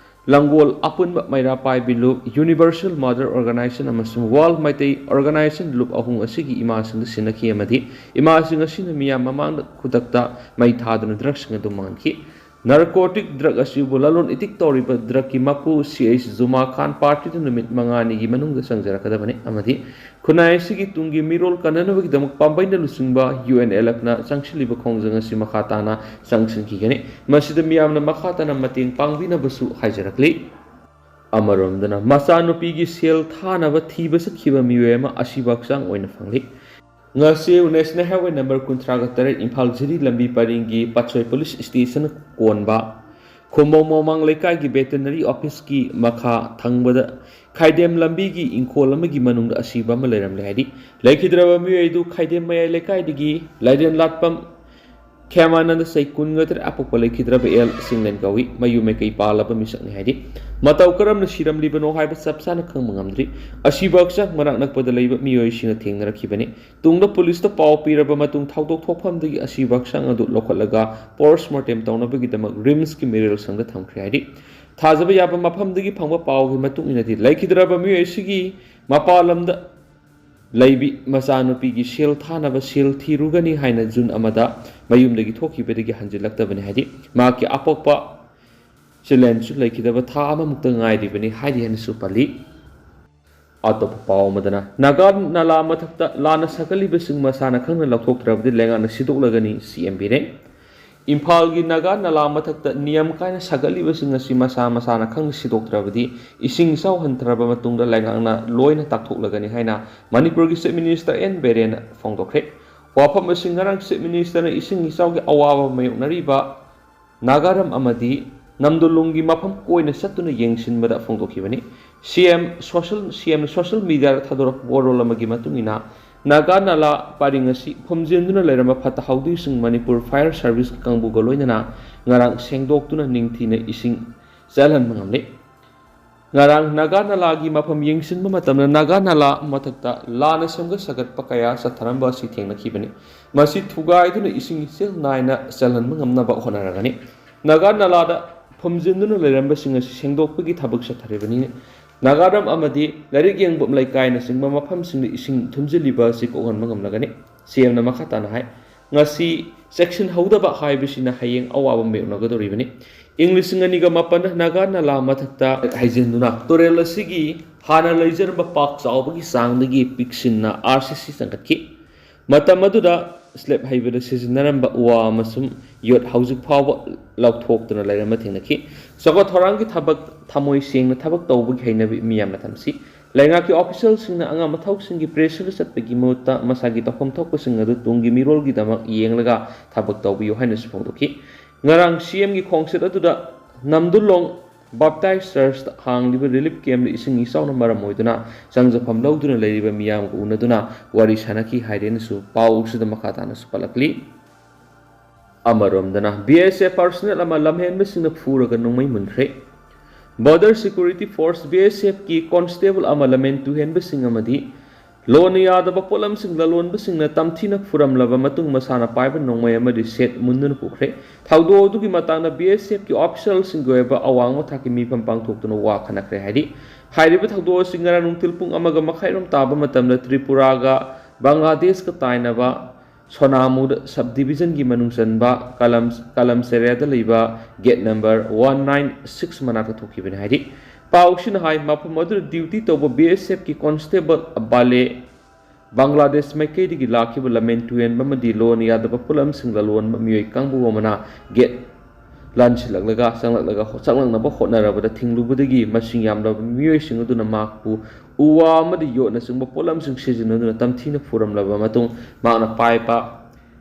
ꯂꯪꯒꯣꯜ ꯑꯄꯨꯟꯕ ꯃꯩꯔꯥ ꯄꯥꯏꯕꯤ ꯂꯨꯞ, Universal Mother Organization ꯑꯃꯁꯨꯡ World ꯃꯩꯇꯩ Organization ꯂꯨꯞ ꯑꯍꯨꯝ ꯑꯁꯤꯒꯤ ꯏꯃꯥꯁꯤꯡꯗ ꯁꯤꯟꯅꯈꯤ ꯑꯃꯗꯤ ꯏꯃꯥꯁꯤꯡ ꯑꯁꯤꯅ ꯃꯤꯌꯥꯝ ꯃꯃꯥꯡꯗ ꯈꯨꯗꯛꯇ ꯃꯩ ꯊꯥꯗꯨꯅ drugꯁꯤꯡ ꯑꯗꯨ ꯃꯥꯡꯍꯟꯈꯤ꯫ Narcotic drug ꯑꯁꯤꯕꯨ ꯂꯂꯣꯟ ꯏꯇꯤꯛ ꯇꯧꯔꯤꯕ drugꯀꯤ ꯃꯄꯨ ꯁꯤ ꯑꯩꯆ ꯖꯨꯃꯥ ꯈꯥꯟ partyꯗ ꯅꯨꯃꯤꯠ ꯃꯉꯥꯅꯤꯒꯤ ꯃꯅꯨꯡꯗ ꯆꯪꯖꯔꯛꯀꯗꯕꯅꯤ ꯑꯃꯗꯤ ꯈꯨꯟꯅꯥꯏ ꯑꯁꯤꯒꯤ ꯇꯨꯡꯒꯤ ꯃꯤꯔꯣꯜ ꯀꯟꯅꯅꯕꯒꯤꯗꯃꯛ ꯄꯥꯝꯕꯩꯅ ꯂꯨꯆꯤꯡꯕ ꯌꯨ ꯑꯦꯟ ꯑꯦꯜ ꯑꯦꯐꯅ ꯆꯪꯁꯤꯜꯂꯤꯕ ꯈꯣꯡꯖꯪ ꯑꯁꯤ ꯃꯈꯥ ꯇꯥꯅ ꯆꯪꯁꯤꯟꯈꯤꯒꯅꯤ꯫ ꯃꯁꯤꯗ ꯃꯤꯌꯥꯝꯅ ꯃꯈꯥ ꯇꯥꯅ ꯃꯇꯦꯡ ꯄꯥꯡꯕꯤꯅꯕꯁꯨ ꯍꯥꯏꯖꯔꯛꯂꯤ꯫ ꯑꯃꯔꯣꯝꯗꯅ, ꯃꯆꯥꯅꯨꯄꯤꯒꯤ ꯁꯦꯜ ꯊꯥꯅꯕ ꯊꯤꯕ ꯆꯠꯈꯤꯕ ꯃꯤꯑꯣꯏ ꯑꯃ ꯑꯁꯤꯕ ꯍꯛꯆꯥꯡ ꯑꯣꯏꯅ ꯐꯪꯂꯤ꯫ ꯉꯁꯤ National Highway number ꯀꯨꯟꯊ꯭ꯔꯥꯒ ꯇꯔꯦꯠ ꯏꯝꯐꯥꯜ ꯖꯤꯔꯤ ꯂꯝꯕꯤ ꯄꯔꯤꯡꯒꯤ ꯄꯥꯠꯁꯣꯏ police station ꯀꯣꯟꯕ ꯈꯨꯝꯕꯣꯡ ꯃꯃꯥꯡ ꯂꯩꯀꯥꯏꯒꯤ veterinary officeꯀꯤ ꯃꯈꯥ ꯊꯪꯕꯗ ꯈꯥꯏꯗꯦꯝ ꯂꯝꯕꯤꯒꯤ ꯏꯪꯈꯣꯜ ꯑꯃꯒꯤ ꯃꯅꯨꯡꯗ ꯑꯁꯤꯕ ꯑꯃ ꯂꯩꯔꯝꯂꯦ ꯍꯥꯏꯗꯤ, ꯂꯩꯈꯤꯗ꯭ꯔꯕ ꯃꯤꯑꯣꯏ ꯑꯗꯨ ꯈꯥꯏꯗꯦꯝ ꯃꯌꯥꯏ ꯂꯩꯀꯥꯏꯗꯒꯤ ꯂꯥꯏꯔꯦꯟ ꯂꯥꯠꯄꯝ ꯈꯦꯃꯥꯅꯟꯗ ꯆꯍꯤ ꯀꯨꯟꯒ ꯇꯔꯦꯠ ꯑꯄꯣꯛꯄ ꯂꯩꯈꯤꯗ꯭ꯔꯕ ꯑꯦꯜ ꯁꯤꯡꯂꯦꯟ ꯀꯧꯏ꯫ ꯃꯌꯨꯝ ꯃꯀꯩ ꯄꯥꯜꯂꯕ ꯃꯤꯁꯛꯅꯤ ꯍꯥꯏꯗꯤ, ꯃꯇꯧ ꯀꯔꯝꯅ ꯁꯤꯔꯝꯂꯤꯕꯅꯣ ꯍꯥꯏꯕ ꯆꯞ ꯆꯥꯅ ꯈꯪꯕ ꯉꯝꯗ꯭ꯔꯤ꯫ ꯑꯁꯤꯕ ꯍꯛꯆꯥꯡ ꯃꯅꯥꯛ ꯅꯛꯄꯗ ꯂꯩꯕ ꯃꯤꯑꯣꯏꯁꯤꯡꯅ ꯊꯦꯡꯅꯔꯛꯈꯤꯕꯅꯤ꯫ ꯇꯨꯡꯗ policeꯇ ꯄꯥꯎ ꯄꯤꯔꯕ ꯃꯇꯨꯡ ꯊꯧꯗꯣꯛ ꯊꯣꯛꯐꯝꯗꯒꯤ ꯑꯁꯤꯕ ꯍꯛꯆꯥꯡ ꯑꯗꯨ ꯂꯧꯈꯠꯂꯒ post mortem ꯇꯧꯅꯕꯒꯤꯗꯃꯛ RIMSꯀꯤ ꯃꯤꯔꯦꯜ ꯁꯪꯗ ꯊꯝꯈ꯭ꯔꯦ ꯍꯥꯏꯗꯤ, ꯊꯥꯖꯕ ꯌꯥꯕ ꯃꯐꯝꯗꯒꯤ ꯐꯪꯕ ꯄꯥꯎꯒꯤ ꯃꯇꯨꯡ ꯏꯟꯅꯗꯤ, ꯂꯩꯈꯤꯗ꯭ꯔꯕ ꯃꯤꯑꯣꯏ ꯑꯁꯤꯒꯤ ꯃꯄꯥꯟ ꯂꯝꯗ ꯂꯩꯕꯤ ꯃꯆꯥꯅꯨꯄꯤꯒꯤ ꯁꯦꯜ ꯊꯥꯅꯕ ꯁꯦꯜ ꯊꯤꯔꯨꯒꯅꯤ ꯍꯥꯏꯅ ꯖꯨꯟ ꯑꯃꯗ ꯃꯌꯨꯝꯗꯒꯤ ꯊꯣꯛꯈꯤꯕꯗꯒꯤ ꯍꯟꯖꯤꯜꯂꯛꯇꯕꯅꯤ ꯍꯥꯏꯗꯤ, ꯃꯍꯥꯛꯀꯤ ꯑꯄꯣꯛꯄ ꯆꯤꯜꯂꯦꯟꯁꯨ ꯂꯩꯈꯤꯗꯕ ꯊꯥ ꯑꯃꯃꯨꯛꯇ ꯉꯥꯏꯔꯤꯕꯅꯤ ꯍꯥꯏꯔꯤ ꯍꯥꯏꯅꯁꯨ ꯄꯜꯂꯤ꯫ ꯑꯇꯣꯞꯄ ꯄꯥꯎ ꯑꯃꯗꯅ, ꯅꯥꯒꯥ ꯅꯂꯥ ꯃꯊꯛꯇ ꯂꯥꯟꯅ ꯁꯥꯒꯠꯂꯤꯕꯁꯤꯡ ꯃꯁꯥꯅ ꯈꯪꯅ ꯂꯧꯊꯣꯛꯇ꯭ꯔꯕꯗꯤ ꯂꯩꯉꯥꯛꯅ ꯁꯤꯗꯣꯛꯂꯒꯅꯤ, ꯁꯤ ꯑꯦꯝ ꯕꯤꯔꯦꯟ꯫ ꯏꯝꯐꯥꯜꯒꯤ ꯅꯥꯒꯥ ꯅꯂꯥ ꯃꯊꯛꯇ ꯅꯤꯌꯝ ꯀꯥꯏꯅ ꯁꯥꯒꯠꯂꯤꯕꯁꯤꯡ ꯑꯁꯤ ꯃꯁꯥ ꯃꯁꯥꯅ ꯈꯪꯅ ꯁꯤꯗꯣꯛꯇ꯭ꯔꯕꯗꯤ ꯏꯁꯤꯡ ꯏꯆꯥꯎ ꯍꯟꯊꯔꯕ ꯃꯇꯨꯡꯗ ꯂꯩꯉꯥꯛꯅ ꯂꯣꯏꯅ ꯇꯥꯛꯊꯣꯛꯂꯒꯅꯤ ꯍꯥꯏꯅ ꯃꯅꯤꯄꯨꯔꯒꯤ Chief Minister ꯑꯦꯟ ꯕꯤꯔꯦꯟꯅ ꯐꯣꯡꯗꯣꯛꯈ꯭ꯔꯦ꯫ ꯋꯥꯐꯝ ꯑꯁꯤ ꯉꯔꯥꯡ Chief Ministerꯅ ꯏꯁꯤꯡ ꯏꯆꯥꯎꯒꯤ ꯑꯋꯥꯕ ꯃꯥꯌꯣꯛꯅꯔꯤꯕ ꯅꯥꯒꯥꯔꯝ ꯑꯃꯗꯤ ꯅꯝꯗꯣꯂꯨꯡꯒꯤ ꯃꯐꯝ ꯀꯣꯏꯅ ꯆꯠꯇꯨꯅ ꯌꯦꯡꯁꯤꯟꯕꯗ ꯐꯣꯡꯗꯣꯛꯈꯤꯕꯅꯤ꯫ ꯁꯤ ꯑꯦꯝ ꯁꯣꯁꯦꯜ, ꯁꯤ ꯑꯦꯝꯅ social mediaꯗ ꯊꯥꯗꯣꯔꯛꯄ ꯋꯥꯔꯣꯜ ꯑꯃꯒꯤ ꯃꯇꯨꯡ ꯏꯟꯅ, ꯅꯥꯒꯥ ꯅꯂꯥ ꯄꯔꯤꯡ ꯑꯁꯤ ꯐꯨꯝꯖꯤꯟꯗꯨꯅ ꯂꯩꯔꯝꯕ ꯐꯠꯇ ꯍꯥꯎꯗꯤꯁꯤꯡ ꯃꯅꯤꯄꯨꯔ Fire Serviceꯀꯤ ꯀꯥꯡꯕꯨꯒ ꯂꯣꯏꯅꯅ ꯉꯔꯥꯡ ꯁꯦꯡꯗꯣꯛꯇꯨꯅ ꯅꯤꯡꯊꯤꯅ ꯏꯁꯤꯡ ꯆꯦꯜꯍꯟꯕ ꯉꯝꯂꯦ꯫ ꯉꯔꯥꯡ ꯅꯥꯒꯥ ꯅꯂꯥꯒꯤ ꯃꯐꯝ ꯌꯦꯡꯁꯤꯟꯕ ꯃꯇꯝꯗ ꯅꯥꯒꯥ ꯅꯂꯥ ꯃꯊꯛꯇ ꯂꯥꯟꯅ ꯁꯦꯝꯒꯠ ꯁꯥꯒꯠꯄ ꯀꯌꯥ ꯆꯠꯊꯔꯝꯕ ꯑꯁꯤ ꯊꯦꯡꯅꯈꯤꯕꯅꯤ꯫ ꯃꯁꯤ ꯊꯨꯒꯥꯏꯗꯨꯅ ꯏꯁꯤꯡ ꯏꯆꯦꯜ ꯅꯥꯏꯅ ꯆꯦꯜꯍꯟꯕ ꯉꯝꯅꯕ ꯍꯣꯠꯅꯔꯒꯅꯤ꯫ ꯅꯥꯒꯥ ꯅꯂꯥꯗ ꯐꯨꯝꯖꯤꯟꯗꯨꯅ ꯂꯩꯔꯝꯕꯁꯤꯡ ꯑꯁꯤ ꯁꯦꯡꯗꯣꯛꯄꯒꯤ ꯊꯕꯛ ꯆꯠꯊꯔꯤꯕꯅꯤ꯫ ꯅꯥꯒꯥꯔꯝ ꯑꯃꯗꯤ ꯂꯥꯏꯔꯤꯛ ꯌꯦꯡꯐꯝ ꯂꯩꯀꯥꯏꯅꯆꯤꯡꯕ ꯃꯐꯝꯁꯤꯡꯗ ꯏꯁꯤꯡ ꯊꯨꯝꯖꯤꯜꯂꯤꯕ ꯑꯁꯤ ꯀꯣꯛꯍꯟꯕ ꯉꯝꯂꯒꯅꯤ꯫ ꯁꯤ ꯑꯦꯝꯅ ꯃꯈꯥ ꯇꯥꯅ ꯍꯥꯏ, ꯉꯁꯤ ꯆꯦꯛꯁꯤꯟꯍꯧꯗꯕ ꯍꯥꯏꯕꯁꯤꯅ ꯍꯌꯦꯡ ꯑꯋꯥꯕ ꯃꯥꯌꯣꯛꯅꯒꯗꯧꯔꯤꯕꯅꯤ꯫ ꯏꯪ ꯂꯤꯁꯤꯡ ꯑꯅꯤꯒ ꯃꯥꯄꯟꯗ ꯅꯥꯒꯥ ꯅꯂꯥ ꯃꯊꯛꯇ ꯍꯩꯖꯤꯟꯗꯨꯅ ꯇꯨꯔꯦꯜ ꯑꯁꯤꯒꯤ ꯍꯥꯟꯅ ꯂꯩꯖꯔꯝꯕ ꯄꯥꯛ ꯆꯥꯎꯕꯒꯤ ꯆꯥꯡꯗꯒꯤ ꯄꯤꯛꯁꯤꯟꯅ RCC ꯆꯪꯈꯠꯈꯤ꯫ ꯃꯇꯝ ꯑꯗꯨꯗ slab ꯍꯩꯕꯗ ꯁꯤꯖꯤꯟꯅꯔꯝꯕ ꯎ ꯋꯥ ꯑꯃꯁꯨꯡ ꯌꯣꯠ ꯍꯧꯖꯤꯛ ꯐꯥꯎꯕ ꯂꯧꯊꯣꯛꯇꯨꯅ ꯂꯩꯔꯝꯕ ꯊꯦꯡꯅꯈꯤ꯫ ꯆꯥꯎꯈꯠ ꯊꯧꯔꯥꯡꯒꯤ ꯊꯕꯛ ꯊꯃꯣꯏ ꯁꯦꯡꯅ ꯊꯕꯛ ꯇꯧꯕꯒꯤ ꯍꯩꯅꯕꯤ ꯃꯤꯌꯥꯝꯅ ꯊꯝꯁꯤ꯫ ꯂꯩꯉꯥꯛꯀꯤ officialꯁꯤꯡꯅ ꯑꯉꯝ ꯑꯊꯧꯁꯤꯡꯒꯤ pressureꯗ ꯆꯠꯄꯒꯤ ꯃꯍꯨꯠꯇ ꯃꯁꯥꯒꯤ ꯇꯧꯐꯝ ꯊꯣꯛꯄꯁꯤꯡ ꯑꯗꯨ ꯇꯨꯡꯒꯤ ꯃꯤꯔꯣꯜꯒꯤꯗꯃꯛ ꯌꯦꯡꯂꯒ ꯊꯕꯛ ꯇꯧꯕꯤꯌꯨ ꯍꯥꯏꯅꯁꯨ ꯐꯣꯡꯗꯣꯛꯈꯤ꯫ ꯉꯔꯥꯡ CMꯒꯤ ꯈꯣꯡꯆꯠ ꯑꯗꯨꯗ ꯅꯝꯗꯨꯂꯣꯡ Baptist Churchꯇ ꯍꯥꯡꯂꯤꯕ relief campꯗ ꯏꯁꯤꯡ ꯏꯆꯥꯎꯅ ꯃꯔꯝ ꯑꯣꯏꯗꯨꯅ ꯆꯪꯖꯐꯝ ꯂꯧꯗꯨꯅ ꯂꯩꯔꯤꯕ ꯃꯤꯌꯥꯝꯒ ꯎꯅꯗꯨꯅ ꯋꯥꯔꯤ ꯁꯥꯅꯈꯤ ꯍꯥꯏꯔꯦꯅꯁꯨ ꯄꯥꯎꯁꯤꯗ ꯃꯈꯥ ꯇꯥꯅꯁꯨ ꯄꯜꯂꯛꯂꯤ꯫ ꯑꯃꯔꯣꯝꯗꯅ BSF personnel ꯑꯃ ꯂꯝꯍꯦꯟꯕꯁꯤꯡꯅ ꯐꯨꯔꯒ ꯅꯣꯡꯃꯩ ꯃꯨꯟꯈ꯭ꯔꯦ꯫ Border Security Force BSFꯀꯤ constable ꯑꯃ ꯂꯝꯍꯦꯟ ꯇꯨꯍꯦꯟꯕꯁꯤꯡ ꯑꯃꯗꯤ ꯂꯣꯟꯅ ꯌꯥꯗꯕ ꯄꯣꯠꯂꯝꯁꯤꯡ ꯂꯂꯣꯟꯕꯁꯤꯡꯅ ꯇꯝꯊꯤꯅ ꯐꯨꯔꯝꯂꯕ ꯃꯇꯨꯡ ꯃꯁꯥꯅ ꯄꯥꯏꯕ ꯅꯣꯡꯃꯩ ꯑꯃꯗꯤ set ꯃꯨꯟꯗꯨꯅ ꯄꯨꯈ꯭ꯔꯦ꯫ ꯊꯧꯗꯣꯛ ꯑꯗꯨꯒꯤ ꯃꯇꯥꯡꯗ BSFꯀꯤ officialꯁꯤꯡꯒꯤ ꯑꯣꯏꯕ ꯑꯋꯥꯡꯕ ꯊꯥꯛꯀꯤ ꯃꯤꯐꯝ ꯄꯥꯡꯊꯣꯛꯇꯨꯅ ꯋꯥ ꯈꯟꯅꯈ꯭ꯔꯦ ꯍꯥꯏꯔꯤ꯫ ꯍꯥꯏꯔꯤꯕ ꯊꯧꯗꯣꯛ ꯑꯁꯤ ꯉꯔꯥꯡ ꯅꯨꯡꯊꯤꯜ ꯄꯨꯡ ꯑꯃꯒ ꯃꯈꯥꯏꯔꯣꯝ ꯇꯥꯕ ꯃꯇꯝꯗ ꯇ꯭ꯔꯤꯄꯨꯔꯥꯒ ꯕꯪꯒ꯭ꯂꯥꯗꯦꯁꯀ ꯇꯥꯏꯅꯕ ꯁꯣꯅꯥꯃꯨꯗ sub divisionꯒꯤ ꯃꯅꯨꯡ ꯆꯟꯕ ꯀꯂꯝ, ꯀꯂꯝꯁꯦꯔꯤꯌꯥꯗ ꯂꯩꯕ gate number one nine six ꯃꯅꯥꯛꯇ ꯊꯣꯛꯈꯤꯕꯅꯤ ꯍꯥꯏꯔꯤ꯫ ꯄꯥꯎꯁꯤꯅ ꯍꯥꯏ, ꯃꯐꯝ ꯑꯗꯨꯗ duty ꯇꯧꯕ BSFꯀꯤ constable ꯕꯥꯂꯦ ꯕꯪꯒ꯭ꯂꯥꯗꯦꯁ ꯃꯥꯏꯀꯩꯗꯒꯤ ꯂꯥꯛꯈꯤꯕ ꯂꯝꯍꯦꯟ ꯇꯨꯍꯦꯟꯕ ꯑꯃꯗꯤ ꯂꯣꯟ ꯌꯥꯗꯕ ꯄꯣꯠꯂꯝꯁꯤꯡ ꯂꯂꯣꯟꯕ ꯃꯤꯑꯣꯏ ꯀꯥꯡꯕꯨ ꯑꯃꯅ gate ꯂꯥꯟꯁꯤꯜꯂꯛꯂꯒ ꯆꯪꯂꯛꯂꯒ ꯍꯣ-, ꯆꯪꯂꯛꯅꯕ ꯍꯣꯠꯅꯔꯕꯗ ꯊꯤꯡꯂꯨꯕꯗꯒꯤ ꯃꯁꯤꯡ ꯌꯥꯝꯂꯕ ꯃꯤꯑꯣꯏꯁꯤꯡ ꯑꯗꯨꯅ ꯃꯍꯥꯛꯄꯨ ꯎ ꯋꯥ ꯑꯃꯗꯤ ꯌꯣꯠꯅꯆꯤꯡꯕ ꯄꯣꯠꯂꯝꯁꯤꯡ ꯁꯤꯖꯤꯟꯅꯗꯨꯅ ꯇꯝꯊꯤꯅ ꯐꯨꯔꯝꯂꯕ ꯃꯇꯨꯡ ꯃꯍꯥꯛꯅ ꯄꯥꯏꯕ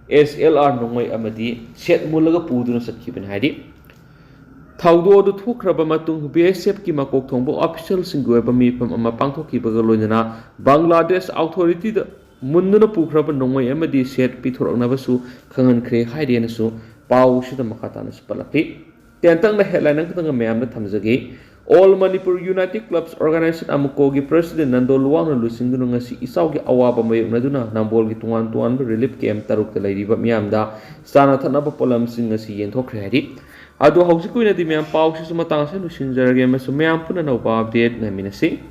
SLR ꯅꯣꯡꯃꯩ ꯑꯃꯗꯤ set ꯃꯨꯜꯂꯒ ꯄꯨꯗꯨꯅ ꯆꯠꯈꯤꯕꯅꯤ ꯍꯥꯏꯔꯤ꯫ ꯊꯧꯗꯣꯛ ꯑꯗꯨ ꯊꯣꯛꯈ꯭ꯔꯕ ꯃꯇꯨꯡ BSFꯀꯤ ꯃꯀꯣꯛ ꯊꯣꯡꯕ officialꯁꯤꯡꯒꯤ ꯑꯣꯏꯕ ꯃꯤꯐꯝ ꯑꯃ ꯄꯥꯡꯊꯣꯛꯈꯤꯕꯒ ꯂꯣꯏꯅꯅ ꯕꯪꯒ꯭ꯂꯥꯗꯦꯁ authorityꯗ ꯃꯨꯟꯗꯨꯅ ꯄꯨꯈ꯭ꯔꯕ ꯅꯣꯡꯃꯩ ꯑꯃꯗꯤ set ꯄꯤꯊꯣꯔꯛꯅꯕꯁꯨ ꯈꯪꯍꯟꯈ꯭ꯔꯦ ꯍꯥꯏꯔꯦꯅꯁꯨ ꯄꯥꯎꯁꯤꯗ ꯃꯈꯥ ꯇꯥꯅꯁꯨ ꯄꯜꯂꯛꯂꯤ꯫ ꯇꯦꯟꯇꯛꯅ headline ꯑꯃꯈꯛꯇꯪ ꯃꯌꯥꯝꯗ ꯊꯝꯖꯒꯦ꯫ All Manipur Unity Clubs Organization, ꯑꯃꯨꯀꯣꯒꯤ president Nando ꯂꯨꯋꯥꯡꯅ ꯂꯨꯆꯤꯡꯗꯨꯅ ꯉꯁꯤ ꯏꯆꯥꯎꯒꯤ ꯑꯋꯥꯕ ꯃꯥꯌꯣꯛꯅꯗꯨꯅ ꯅꯝꯕꯣꯜꯒꯤ ꯇꯣꯉꯥꯟ ꯇꯣꯉꯥꯟꯕ relief camp ꯇꯔꯨꯛꯇ ꯂꯩꯔꯤꯕ ꯃꯤꯌꯥꯝꯗ ꯆꯥꯅ ꯊꯛꯅꯕ ꯄꯣꯠꯂꯝꯁꯤꯡ ꯉꯁꯤ ꯌꯦꯟꯊꯣꯛꯈ꯭ꯔꯦ ꯍꯥꯏꯔꯤ꯫ ꯑꯗꯣ ꯍꯧꯖꯤꯛꯀꯤ ꯑꯣꯏꯅꯗꯤ ꯃꯌꯥꯝ ꯄꯥꯎꯁꯤꯁꯨ ꯃꯇꯥꯡ ꯑꯁꯤꯗ ꯂꯣꯏꯁꯤꯟꯖꯔꯒꯦ ꯑꯃꯁꯨꯡ ꯃꯌꯥꯝ ꯄꯨꯟꯅ ꯑꯅꯧꯕ update ꯉꯥꯏꯃꯤꯟꯅꯁꯤ꯫